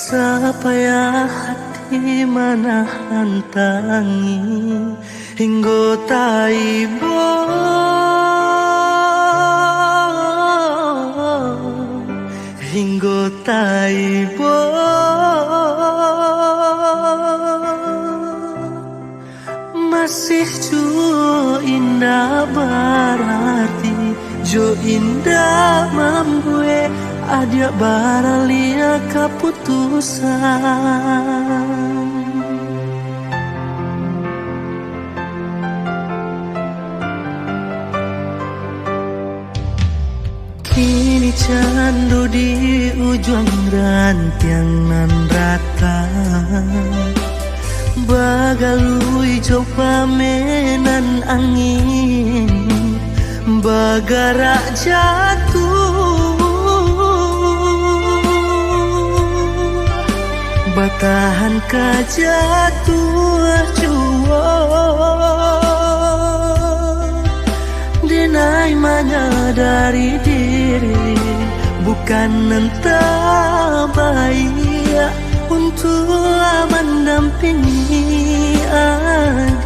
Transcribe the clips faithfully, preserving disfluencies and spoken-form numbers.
Sapayah hati manahan tangih hinggo taibo, hinggo taibo. Masih juo indak bararti, jo indak mambuek adiak baraliak kaputusan. Kini cando di ujuang rantiang nan ratang, bagalui jo pamenan angin, bagarak jatuah, batahan ka jatuah juo. Denai manyadari diri bukan nan tabaiak untuak mandampingi adiak.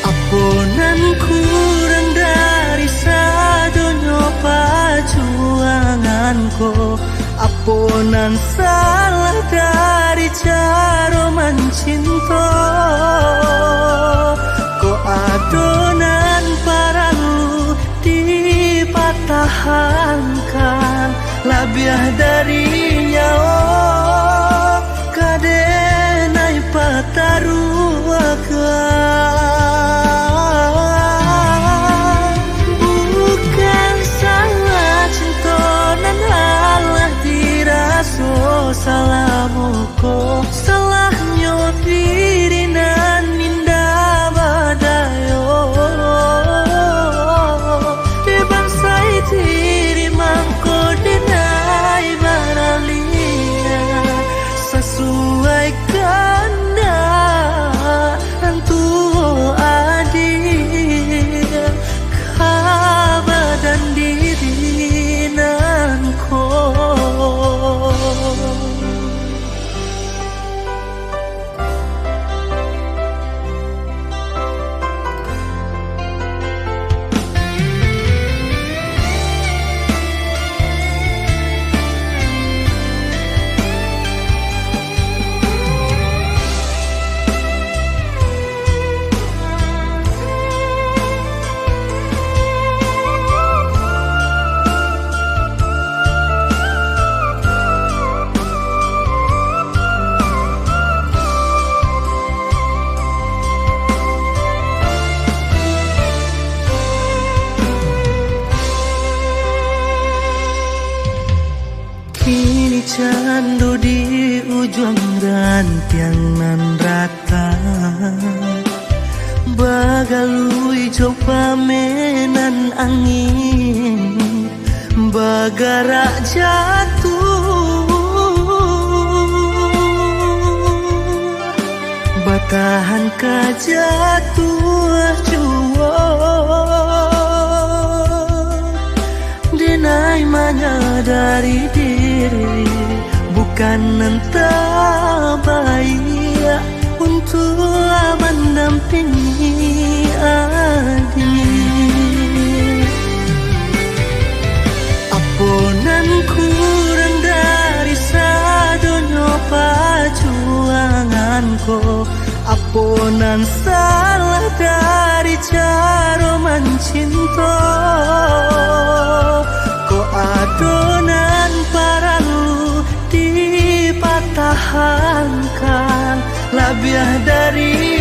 Apo nan kurang dari sadonyo pajuangan ko? Apo nan salah dari caro mancinto? Kok ado nan paralu dipatahankan, labiah dari nyawo ka denai pataruahkan. Bukan salah cinto nan alah diraso salamo ko, salahnyo diri nan indak badayo. Dibansai diri mangko denai baraliak, sasuai kandak nan tuo adiak ka badan diri nan ko. Kini cando di ujuang rantiang nan ratang, bagalui jo pamenan angin, bagarak jatuah, batahan ka jatuah juo. Denai manyadari diri bukan nan tabaiak untuak mandampingi adiak. Apo nan kurang dari sadonyo pajuangan ko? Apo nan salah dari caro mancinto? Kok ado nan paralu dipatahankan, labiah dari